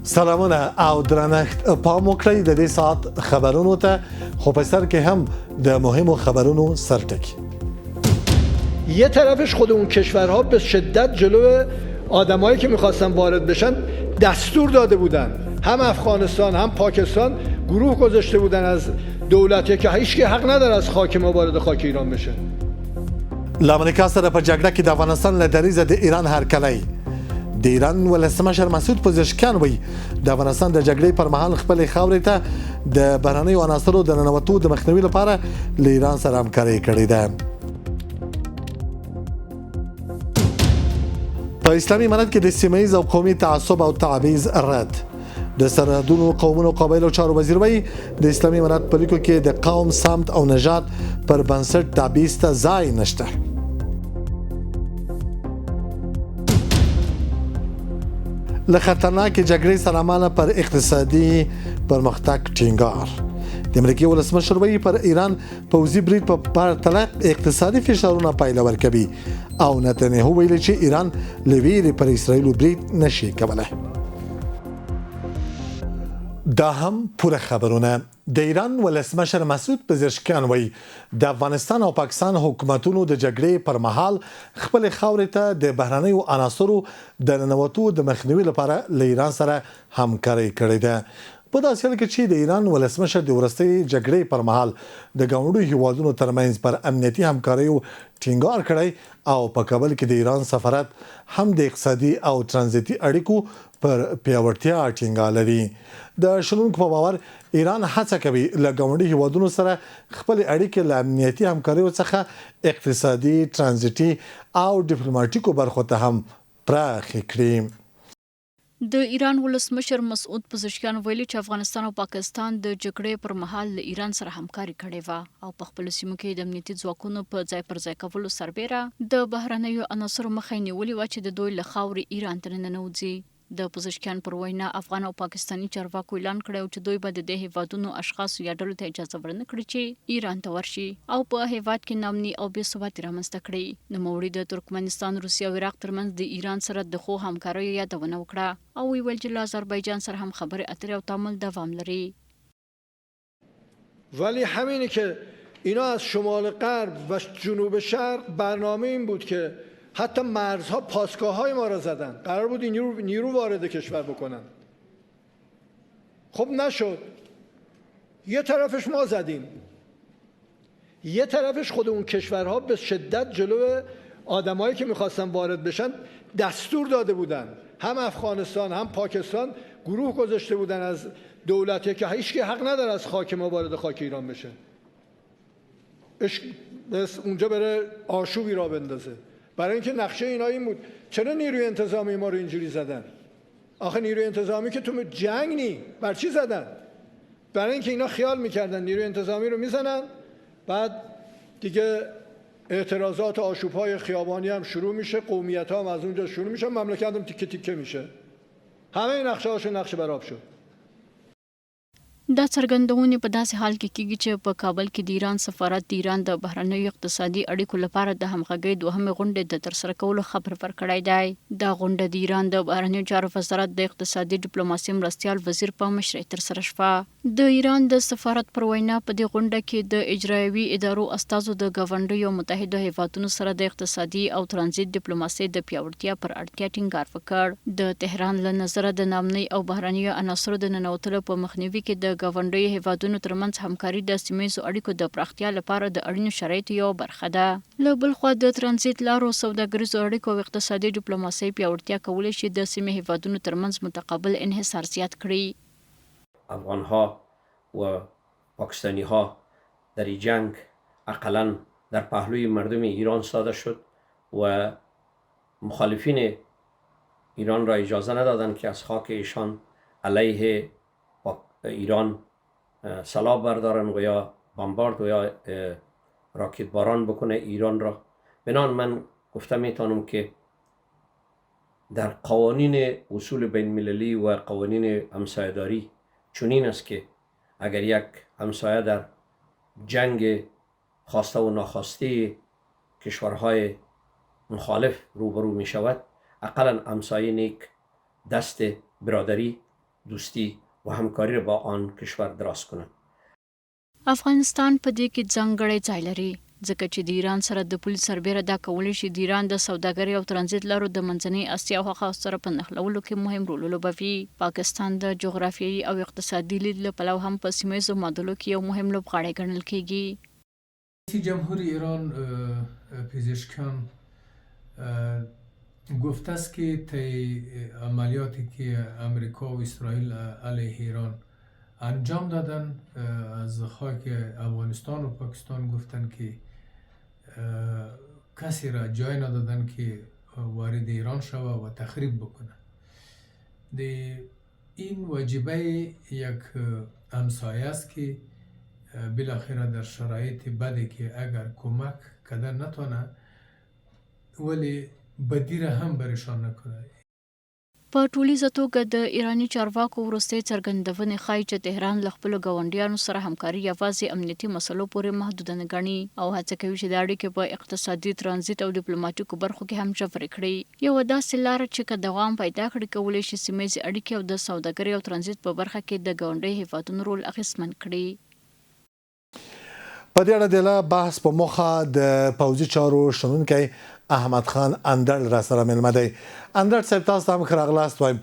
سلامونه او درنښت. پام وکړئ د دې ساعت خبرونو ته، خو په سر کې هم د مهمو خبرونو سرټکی. یه طرفش خود اون کشورها به شدت جلو آدمایی که میخواستن وارد بشن دستور داده بودن، هم افغانستان هم پاکستان گروه گذاشته بودن از دولتی که هیچکی حق نداره از خاک ما وارد خاک ایران بشه. له امریکا سره په جګړه کې د افغانستان له دریځه د ایران هرکلی. د ایران ولسمشر مسعود پزشکیان وایي، د افغانستان د جګړې پر مهال خپلې خاورې ته د بهرنیو عناصرو د ننوتو د مخنیوي لپاره له ایران سره همکاري کړې ده. په اسلامي امارت کې د سیمه ییز او قومي تعصب او تعبیض رد. د سرحدونو، قومونو، قبایلو چارو وزیر وایي، د اسلامي امارت په لیکو کې د قوم، سمت او نژاد پر بنسټ تبعیض ته ځای نشته. له خطرناکې جګړې سره امانه پر اقتصادي پرمختګ ټینګار. د امریکای ولسمشر وایي، پر ایران پوځي برید په پرتله اقتصادي فشارونه پایله ورکوي، او نتنیاهو ویلي چې ایران له ویرې پر اسرایل برید نشي کولای. دا هم پوره خبرونه. د ایران ولسمشر مسعود پزشکیان وایي، د افغانستان او پاکستان حکومتونو د جګړې پر مهال خپلې خاورې ته د بهرنیو عناصرو د ننوتو د مخنیوي لپاره له ایران سره همکاري کړې ده. په داسې حال کې چې د ایران ولسمشر د وروستۍ جګړې پر مهال د ګاونډیو هیوادونو ترمنځ پر امنیتي همکاریو ټینګار کړی او په کابل کې د ایران سفارت هم د اقتصادي او ترانزیتي اړیکو پر پیاوړتیا ټینګار لري، د شنونکو په باور ایران هڅه کوي له ګاونډي هیوادونو سره خپلې اړیکې له امنیتي همکاریو څخه اقتصادي، ترانزیتي او ډیپلوماټیکو برخو ته هم پراخې کړي. د ایران ولسمشر مسعود پزشکیان ویلي چې افغانستان او پاکستان د جګړې پر مهال له ایران سره همکاري کړې وه او په خپلو سیمو کې د امنیتي ځواکونو په ځای پر ځای کولو سربېره د بهرنیو عناصرو مخه یې نیولې وه چې د دوی له خاورې ایران ته ننوځي. د پزشکیان پر وینا، افغان او پاکستاني چارواکو اعلان کړی و چې دوی به د دې هېوادونو اشخاصو یا ډلو ته اجازه ورنه کړي چې ایران ته ورشي او په هېواد کې ناامني او بې ثباتي رامنځته کړي. نوموړي د ترکمنستان، روسیې او عراق ترمنځ د ایران سره د ښو همکاریو یادونه وکړه او ویې ویل چې له اذربایجان سره هم خبرې اترې او تعامل دوام لري. ولی همینی که اینا از شمال غرب و جنوب شرق برنامه این بود که حتی مرزها، پاسگاه های ما را زدن، قرار بود نیرو وارد کشور بکنن. خب نشد. یه طرفش ما زدیم، یه طرفش خود اون کشورها به شدت جلو آدمایی که میخواستن وارد بشن دستور داده بودن، هم افغانستان هم پاکستان گروه گذاشته بودن از دولتی که هیچکی حق نداره از خاک ما وارد خاک ایران بشه، اونجا بره آشوبی را بندازه. برای اینکه نقشه اینا این بود. چرا نیروی انتظامی ما رو اینجوری زدن؟ آخه نیروی انتظامی که تو جنگ نی، بر چی زدن؟ برای اینکه اینا خیال میکردن نیروی انتظامی رو میزنن، بعد دیگه اعتراضات و آشوب‌های خیابانی هم شروع میشه، قومیت‌ها هم از اونجا شروع میشه، مملکت هم تیکه تیکه میشه. همه نقشه هاشون نقشه براب شد. دا څرګندونې په داسې حال کې کېږي چې په کابل کې د ایران سفارت د ایران د بهرنیو اقتصادي اړیکو لپاره د همغږۍ دوهمې غونډې د ترسره کولو خبر ورکړی دی. دا غونډه د ایران د بهرنیو چارو وزارت د اقتصادي ډیپلوماسي مرستیال وزیر په مشرۍ ترسره شوه. د ایران د سفارت پر وینا، په دې غونډه کې د اجرایوي ادارو استازو د ګاونډیو متحدو هېوادونو سره د اقتصادي او ترانزیت ډیپلوماسۍ د پیاوړتیا پر اړتیا ټینګار وکړ. د تهران له نظره د ناامنۍ او بهرنیو عناصرو د ننوتلو په مخنیوي کې د ګاونډیو هېوادونو ترمنځ همکاري د سیمه ییزو اړیکو د پراختیا لپاره د اړینو شرایطو یوه برخه ده. له بلخوا د ترانزیت لارو، سوداګریزو اړیکو او اقتصادي ډیپلوماسۍ پیاوړتیا کولی شي د سیمې هېوادونو ترمنځ متقابل انحصار زیات کړي. افغان ها و پاکستانی ها در این جنگ اقلا در پهلوی مردم ایران ساده شد و مخالفین ایران را اجازه ندادند که از خاک ایشان علیه ایران سلاح بردارن و یا بمبارد و یا راکت باران بکنه ایران را. بنان من گفته میتونم که در قوانین اصول بین المللی و قوانین همسایه‌داری چنین است که اگر یک همسایه در جنگ خواسته و ناخواسته کشورهای مخالف روبرو می شود، اقلا همسایه نیک دست برادری دوستی و همکاری را با آن کشور دراز کنند. افغانستان په دې کې ځانګړی ځای لري، ځکه چې د ایران سره د پولې سربېره دا کولی شي د ایران د سوداګرۍ او ترانزیت لارو د منځنۍ اسیا او هغه سره په نښلولو کې مهم رول ولوبوي. پاکستان د جغرافیایي او اقتصادي لید له پلوه هم په سیمه ییزو معادلو کې یو مهم لوبغاړی ګڼل کېږي. رئیس جمهور ایران پزشکیان گفته است که طی عملیاتی که امریکا و اسرائیل علیه ایران انجام دادن از خاک افغانستان و پاکستان گفتن که کسی را جای ندادن که وارد ایران شوه و تخریب بکنه. این وجیبه یک همسایه است که بالاخره در شرایط بدی که اگر کمک کردن نتونه ولی بدی را هم برشان نکنه. په ټولیزه توګه د ایراني چارواکو وروستۍ څرګندونې ښايي چې تهران له خپلو ګاونډیانو سره همکاري یوازې امنیتي مسلو پورې محدوده نه ګڼي او هڅه کوي چې دا اړیکې په اقتصادي، ترانزیت او ډیپلوماټیکو برخو کې هم ژورې کړي. یوه داسې لاره چې که دوام پیدا کړي، کولی شي سیمه ییزې اړیکې او د سوداګرۍ او ترانزیت په برخه کې د ګاونډیو هېوادونو رول اغېزمن کړي. په دې اړه د لا بحث په موخه د پوځي چارو شنونکی احمد خان اندړ راسره مېلمه دی. اندړ صاحب تاسو ته هم ښه راغلاست وایم.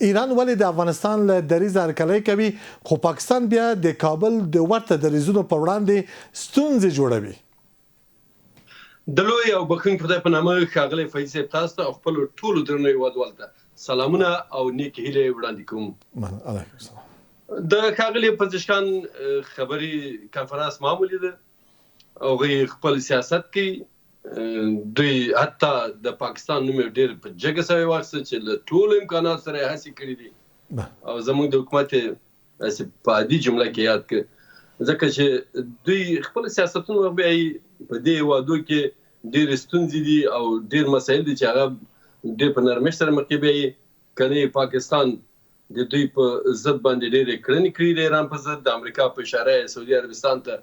ایران ولې د افغانستان له دریځه هرکلی کوي خو پاکستان بیا د کابل د ورته دریځونو پر وړاندې ستونزې جوړوي؟ د لوی او بخښونکي خدای په نامه ښاغلی فیضي صاحب تاسو ته او خپلو ټولو درنو هیوادوالو ته سلامونه او نیکې هیلې وړاندې کوم. مننه علیکم السلام. د ښاغلي پزشکان خبري کانفرنس ما هم ولیده، هغوی خپل سیاست کوي، دوی حتی د پاکستان نوم یې ډېر په جګه سوی واخیسته چې له ټولو امکاناتو سره یې هڅې کړې دي او زموږ د حکومت یې داسې په عادي جمله کې یاد کړ، ځکه چې دوی خپل سیاستونه بیایي. په دې هېوادو کې ډېرې ستونزې دي او ډېر مسایل دي چې هغه ډېر په نرمش سره مخکې بیایي. کنه پاکستان د دوی په ضد باندې ډېرې کړنې کړي، د ایران په ضد، د امریکا په اشاره یې سعودي عربستان ته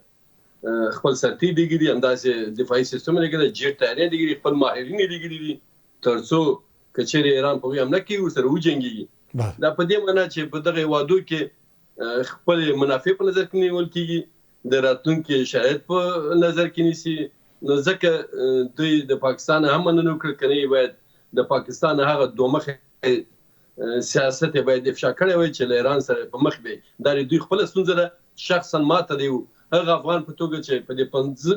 خپل سرتېري لېږلي دي، همداسې دفاعي سیستم یې لېږلی، جیټ طیارې یې لېږلي، خپل ماهرین یې لېږلي دي، ترڅو که چېرې ایران په هغوی حمله کوي ورسره وجنګېږي. دا په دې معنی چې په دغه هېوادو کې خپلې منافع په نظر کې نیول کېږي، د راتلونکي شرایط په نظر کې نیسي، نو ځکه دوی د پاکستان هم مننه وکړه، که نه یې باید د پاکستان هغه دوه مخې سیاست یې باید افشا کړی وای چې له ایران سره په مخ بیایي. دا د دوی خپله ستونزه ده. شخصا ماته د یو هغه افغان په توګه چې په دې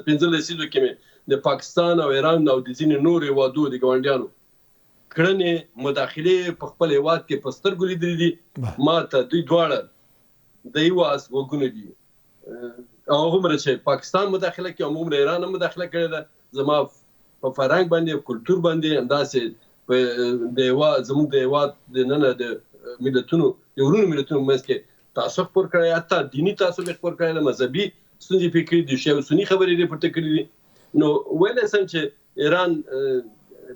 پنځه لسیزو کې مې د پاکستان او ایران او د ځینې نورو هېوادو د ګاونډیانو کړنې، مداخلې په خپل هېواد کې په سترګو لیدلې دي، ماته دوی دواړه د یو آس غوږونه دي. او هغومره چې پاکستان مداخله کوي همغومره ایران هم مداخله کړې ده. زما په فرهنګ باندې، کلتور باندې، همداسې په د هېواد، زموږ د هېواد د ننه د ملتونو، د ورونو ملتونو منځ کې تعصب خپور کړی، حتی دیني تعصب یې خپور کړی، مذهبي ستونزې پرې کړي دي، شیعه او سني خبرې یې پورته کړې دي. نو ویلی شم چې ایران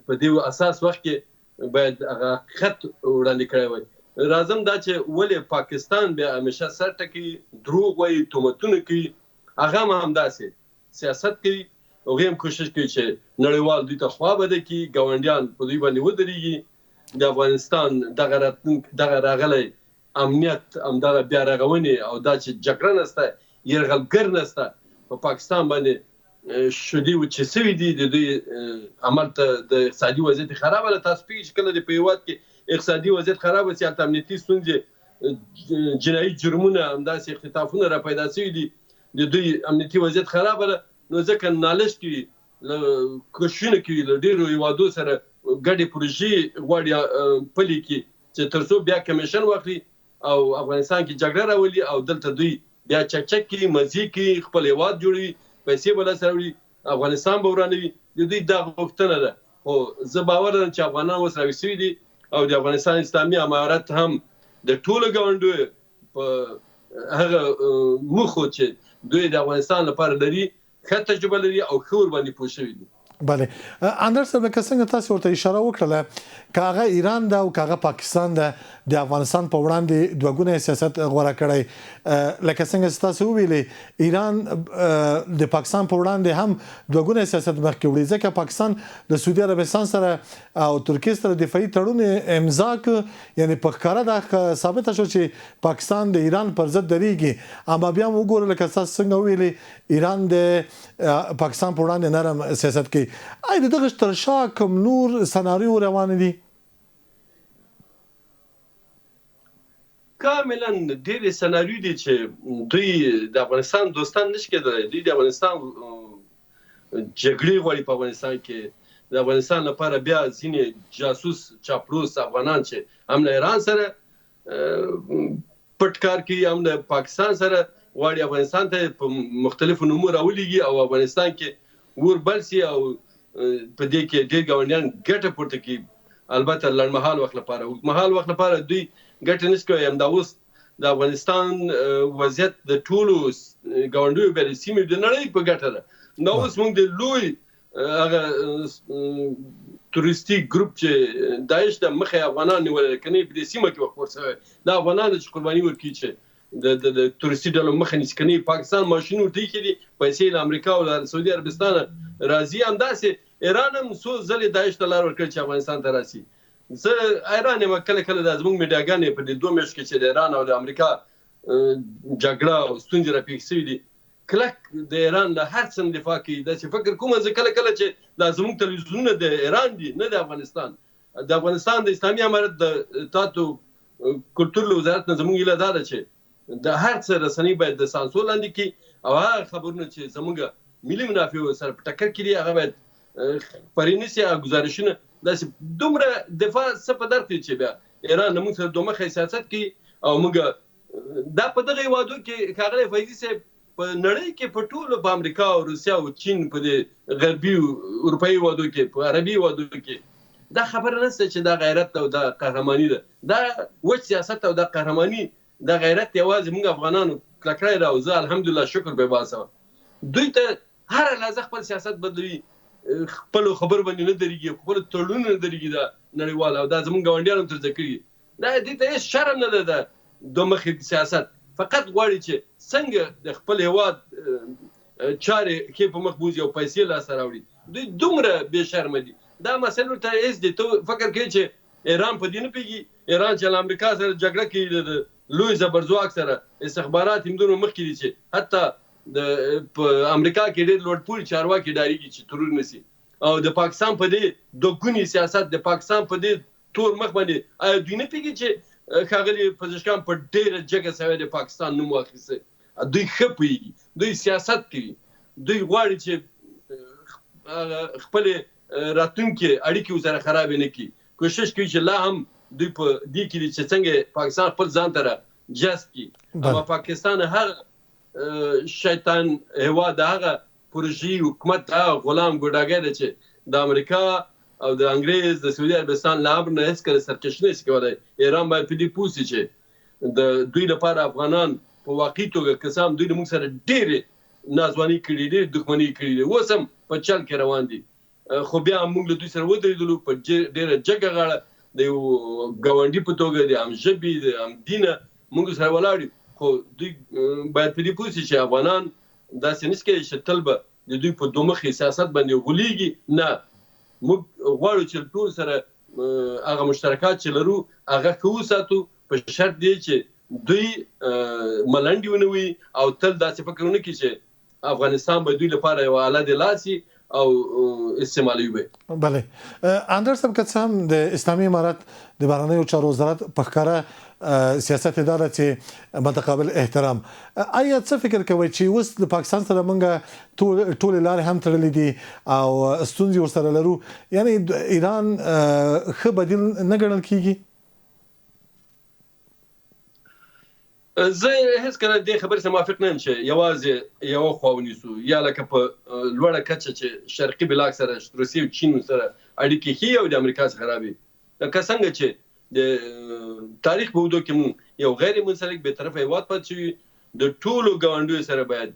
په دې اساس وخت کې باید هغه حقیقت وړاندې کړی وای. راځم دا چې ولې پاکستان بیا همیشه سر ټکوي، دروغ وایي، تهمتونه کوي، هغه هم همداسې سیاست کوي. هغوی هم کوشش کوي چې نړیوال دوی ته خوا بده کړي، ګاونډیان په دوی باندې ودرېږي. د افغانستان دغه راتلونکی، دغه راغلی امنیت، همدغه بیا رغونې او دا چې جګړه نشته، یرغلګر نشته، په پاکستان باندې شودې وچې شوې دي. د دوی عمل ته د اقتصادي وضعیت خرابه ده. تاسو پوهېږئ چې کله د په هېواد کې اقتصادي وضعیت خراب شي، هلته امنیتي ستونزې، جنایي جرمونه، همداسې اختطافونه را پیدا شوي دي. د دوی امنیتي وضعیت خرابه ده، نو ځکه نالش کوي، له کوششونه کوي، له ډېرو هېوادو سره ګډې پروژې غواړي پلي کړي چې تر څو بیا کمیشن واخلي او افغانستان کې جګړه راولي او دلته دوی بیا چکچک کوي، مزې کوي، خپل هېواد جوړوي، پیسې به لاسته راوړي، افغانستان به ورانوي. د دوی دا غوښتنه ده. خو زه باور لرم چې افغانان اوس راویښ شوي دي او د افغانستان اسلامي امارت هم د ټولو ګاونډیو په هغه موخو چې دوی د افغانستان لپاره لري ښه تجربه لري او ښه ورباندې پوه شوي دي. بله اندړ صاحب، لکه څنګه تاسو ورته اشاره وکړله، که هغه ایران ده او که هغه پاکستان ده، د افغانستان په وړاندې دوه ګونی سیاست غوره کړی؟ لکه څنګه چې تاسو وویلې، ایران د پاکستان په وړاندې هم دوه ګونی سیاست مخکې وړي، ځکه پاکستان له سعودي عربستان سره او ترکیې سره دفاعي تړون امضا کړ، یعنې په ښکاره دا ثابته شوه چې پاکستان د ایران پر ضد درېږي، اما بیا هم وګوره لکه تاسو څنګه وویلې، ایران د پاکستان په وړاندې نرم سیاست کوي. آیا د دغه تر شا کوم نور سناریو روانې دي؟ کاملا ډېرې سناریو دي چې دوی د افغانستان دوستان نشي کېدلی. دوی د افغانستان جګړې غواړي په افغانستان کې، د افغانستان لپاره بیا ځینې جاسوس چاپلوس افغانان چې هم له ایران سره پټ کار کوي هم له پاکستان سره غواړي افغانستان ته په مختلفو نومو راولېږي او افغانستان کې اور بل سي او په دې کې ډېر ګاونډیان ګټه پورته کړي. البته لنډمهال وخت لپاره، اوږدمهال وخت لپاره دوی ګټه نشي کوی. همدا اوس د افغانستان وضعیت د ټولو ګاونډیو بیا د سیمې د نړۍ په ګټه ده. نو اوس موږ د لوی هغه تروریستي ګروپ چې داعش د مخه افغانان نیولې کني په دې سیمه کې خپور شوی، دا افغانان چې قرباني ورکړي چې د تروریستي ډلو مخه نیسي کني. پاکستان ماشین ورته ایښي دي، پیسې له امریکا او له سعودي عربستانه راځي. همداسې ایران هم څو ځلې داعش ته لار ورکړې چې افغانستان ته راسي. زه حیران یم کله کله دا زموږ میډیاګانې په دې دوه میاشتو کې چې د ایران او د امریکا جګړه او ستونزې راپېښ شوې دي، کلک د ایران له هر څه نه دفاع کوي. داسې فکر کوم زه کله کله چې دا زموږ تلویزیونونه د ایران دي نه د افغانستان. د افغانستان د اسلامي امارت د اطلاعاتو کلتور له وزارت نه زموږ هیله دا ده چې د هر څه رسنۍ باید د سانسور لاندې کړي او هغه خبرونه چې زموږ ملي منافع سره په ټکر کې دي هغه باید خپرې نه شي. هغه ګزارشونه داسې دومره دفاع څه په درد چې بیا ایران له موږ سره دوه مخی سیاست کوي او موږ دا په دغه هېوادو کې ښاغلی فیضي صاحب په نړۍ کې په ټولو په امریکا او روسیا او چین په دې غربي اروپایي هېوادو کې په عربي هېوادو کې دا خبره نشته چې دا غیرت او دا قهرماني ده. دا وچ سیاست او دا قهرماني دا غیرت یوازې موږ افغانانو کلک کړی ده او زه الحمدلله شکر به باسم. دوی ته هره لحظه خپل سیاست بدلوي، خپلو خبرو باندې نه درېږي، خپلو تړونونو نه درېږي. دا نړیوال او دا زموږ ګاونډیان هم تر زده کړي. دا دې ته هېڅ شرم نه ده. دا دوه مخې سیاست فقط غواړي چې څنګه د خپل هېواد چارې ښې په مخ بوځي او پیسې لاسته راوړي. دوی دومره بې شرمه دي. دا مسئله ورته هېڅ دي. ته فکر کوې چې ایران په دې نه پوهېږي؟ ایران چې له امریکا سره جګړه کوي، د لوی زبرځواک سره استخبارات هم دومره مخکې دي چې حتی د په امریکا کې ډېر لوړپوړي چارواکي ډارېږي چې ترور نه شي. او د پاکستان په دې دوه ګوني سیاست، د پاکستان په دې تور مخ باندې آیا دوی نه پوهېږي چې ښاغلي پزشکان په ډېره جګه سویه د پاکستان نوم واخیسته؟ دوی ښه پوهېږي، دوی سیاست کوي، دوی غواړي چې خپلې راتلونکې اړیکې ورسره خرابې نه کړي. کوشش کوي چې لا هم دوی په دې کې دي چې څنګه پاکستان خپل ځان ته را جذب کړي. اما پاکستان هغه شیطان هیواد، هغه پروژه‌ای حکومت، هغه غلام ګوډاګی دی چې د امریکا او د انګریز د سعودي عربستان له امر نه هېڅکله سرکشي نه شي کولای. ایران باید په دې پوه شي چې د دوی لپاره افغانان په واقعي توګه که څه هم دوی له موږ سره ډېرې ناځوانۍ کړي، ډېرې دښمنۍ کړي دي، اوس هم په چل کې روان دي، خو بیا هم موږ له دوی سره ودرېدلو په ډېره جګه غاړه د یو ګاونډي په توګه، د همژبې، د همدینه موږ سره ولاړ یو. خو دوی باید په دې پوه شي چې افغانان داسې نه شي کېدای چې تل به د دوی په دوه مخې سیاست باندې غولېږي. نه، موږ غواړو چې ټول سره هغه مشترکات چې لرو هغه ښه وساتو، په شرط دی چې دوی ملنډې ونه وي او تل داسې فکر ونه کړي چې افغانستان به دوی لپاره یوه آله د لاس او استعمالوي به. بله اندړ صاحب، که څه هم د اسلامي امارت د بهرنیو چارو وزارت په ښکاره سیاست دا ده چې متقابل احترام، آیا څه فکر کوئ چې اوس د پاکستان سره مونږ ټولې لارې هم تړلې دي او ستونزې ورسره لرو، یعنی ایران ښه بدیل نه ګڼل کیږي؟ زه هېڅکله دې خبرې سره موافق نه یم چې یوازې یوه خوا ونیسو، یا لکه په لوړه کچه چې شرقي بلاک سره روسیې او چین سره اړیکې ښې او د امریکا سره خرابې. لکه څنګه چې د تاریخ په اوږدو کې موږ یو غیر منسلک بې طرفه هېواد پاتې شوي، د ټولو ګاونډیو سره باید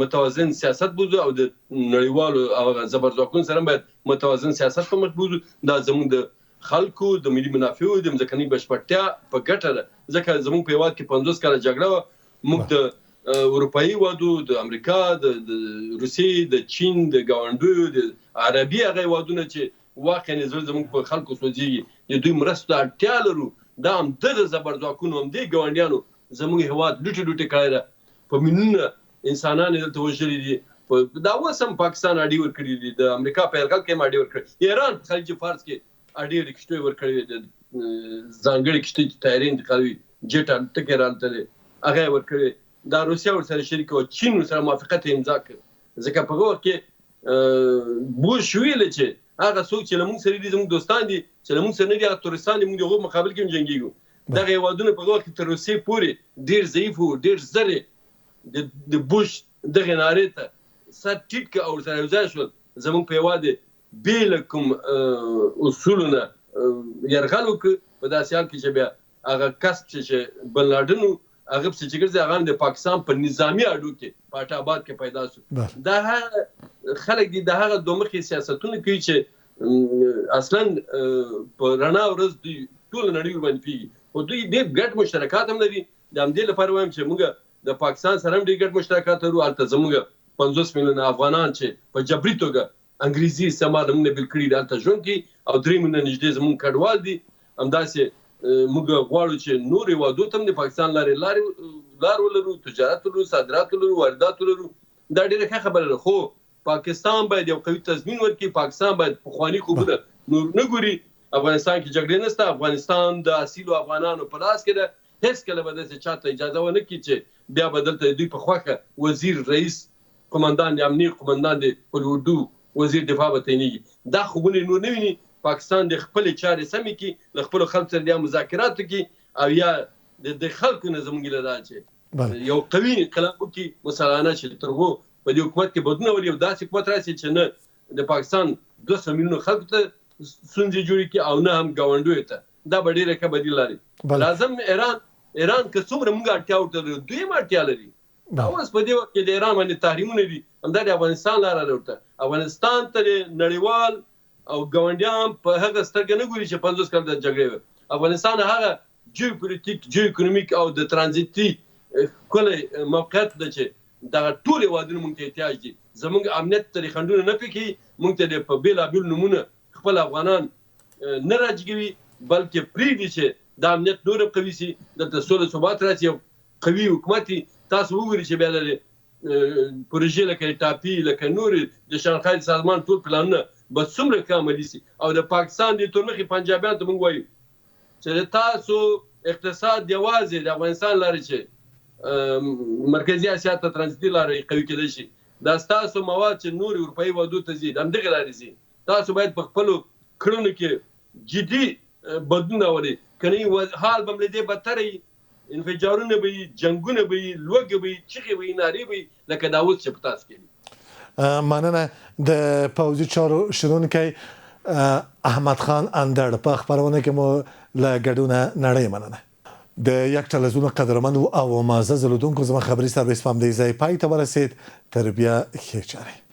متوازن سیاست بوځو او د نړیوالو او هغه زبرځواکونو سره باید متوازن سیاست په مخ بوځو. دا زموږ د خلکو، د ملي منافعو، د مځکنۍ بشپړتیا په ګټه ده، ځکه زموږ په هېواد کې 50 کاله جګړه وه، موږ د اروپایي هېوادو، د امریکا، د روسیې، د چین، د ګاونډیو، د عربي هغه هېوادونه چې واقعا یې زړه زموږ په خلکو سوځېږي، د دوی مرستو ته اړتیا لرو. دا همدغه زبرځواکونو، همدې ګاونډیانو زموږ هېواد لوټې لوټې کړی ده، په میلیونونه انسانان یې دلته وژلي دي. په دا اوس هم پاکستان اډې ورکړي دي، د امریکا په یرغل کې هم اډې ورکړي، ایران په خلیج فارس کې اډې د کښتیو ورکړې وې، د ځانګړې کښتۍ چې طیارې انتقالوي، جیټ الوتکې رالوتلې، هغه یې ورکړې. دا روسیه ورسره شریکه وه، چین ورسره موافقت یې امضا کړ، ځکه په هغه وخت کې بوش ویل چې هغه څوک چې له موږ سره دي زموږ دوستان دي، چې له موږ سره نه دي هغه تروریستان دي، موږ د هغو په مقابل کې هم جنګیږو. دغه هېوادونه په هغه وخت کې تر روسیې پورې ډېر ضعیف وو، ډېر زر یې د بوش دغې نارې ته سر ټیټ کړ او ورسره یوځای شول. زموږ په هېواد یې بې له کوم اصولو نه یرغل وکړ، په داسې حال کې چې بیا هغه کس چې بن لاډن و، هغه پسې چې ګرځي، هغه هم د پاکستان په نظامي اډو کې په اټ آباد کې پیدا شو. دا هغه خلک دي، دا هغه دوه مخې سیاستونه کوي چې اصلا په رڼا ورځ دوی ټوله نړۍ ورباندې پوهېږي، خو دوی ډېر ګډ مشترکات هم لري. د همدې لپاره وایم چې موږ د پاکستان سره هم ډېر ګډ مشترکات لرو. هلته زموږ 50 میلیونه افغانان چې په جبري توګه انګریزي استعمار له موږ نه بېل کړي دي، هلته ژوند کوي او 3 میلیونه نږدې زموږ کډوال دي. همداسې موږ غواړو چې نور هېوادو ته هم د پاکستان لارې لار ولرو، تجارت ولرو، صادرات ولرو، واردات ولرو. دا ډېره ښه خبره ده، خو پاکستان باید یو قوي تضمین ورکړي. پاکستان باید پخواني خوبونه نور نه ګوري. افغانستان کې جګړې نشته، افغانستان د اصیلو افغانانو په لاس کې ده. هېڅکله به داسې چا ته اجازه ونه کړي چې بیا به دلته د دوی په خوښه وزیر، رئیس، قومندان د امنیې، قومندان د قول اردو، وزیر دفاع به تعینېږي. دا خوبونه نور نه ویني. پاکستان دې خپلې چارې سمې کړي، له خپلو خلکو سره یا مذاکرات وکړي او یا د خلکو نه زموږ هیله دا چې یو قوي انقلاب وکړي مسلحانه، چې تر هغو په دې حکومت کې بدلون راولي او داسې حکومت راشي چې نه د پاکستان 200 میلیونو خلکو ته ستونزې جوړې کړي او نه هم ګاونډیو ته. دا به ډېره ښه بدیل لري. راځم ایران، ایران که څومره موږ اړتیا ورته لرو، دوی هم اړتیا لري. دا اوس په دې وخت کې د ایران باندې تحریمونه دي، همدا د افغانستان لاره ده ورته. افغانستان ته د نړیوال او ګاونډیان په هغه سترګه نه ګوري چې 50 کاله د جګړې وه. افغانستان هغه جیوپولیټیک، جیو اکونومیک او د ترانزیتي ښکلی موقعیت ده چې دغه ټول هېوادونه موږ ته احتیاج دي. زموږ امنیت ته د خنډونه نه پېښوي، موږ ته د په بېلابېلو نومونه خپل افغانان نه راجګوي، بلکې پرېږدي چې دا امنیت نور هم قوي شي، دلته سوله ثبات راشي او قوي حکومت وي. تاسو وګورئ چې بیا له پروژې لکه ټاپي، لکه نورې د شانګهای سازمان ټول پلانونه به څومره ښه عملي شي. او د پاکستان د تورمخې پنجابیانو ته موږ وایو چې د تاسو اقتصاد یوازې د افغانستان لارې چې مرکزي اسیا ته ترانزیتي لارې قوي کېدای شي، دا ستاسو مواد چې نور اروپایي هېوادو ته ځي د همدغې لارې ځي. تاسو باید په خپلو کړنو کې جدي بدلون راولئ، که نه حال به هم له دې بدتره وي. انفجارونه به وي، جنګونه به وي، لوږه به وي، چیغې به وي، نارې به وي، لکه دا اوس چې په تاسو کې دي. مننه د پوځي چارو شنونکی احمد خان اندړ په خپرونه کې مو له ګډونه نړۍ مننه. د یک ټلویزیون قدرمنو او معززو لیدونکو زما خبري سرویس په همدې ځای پای ته ورسید. تر بیا ښې چارې.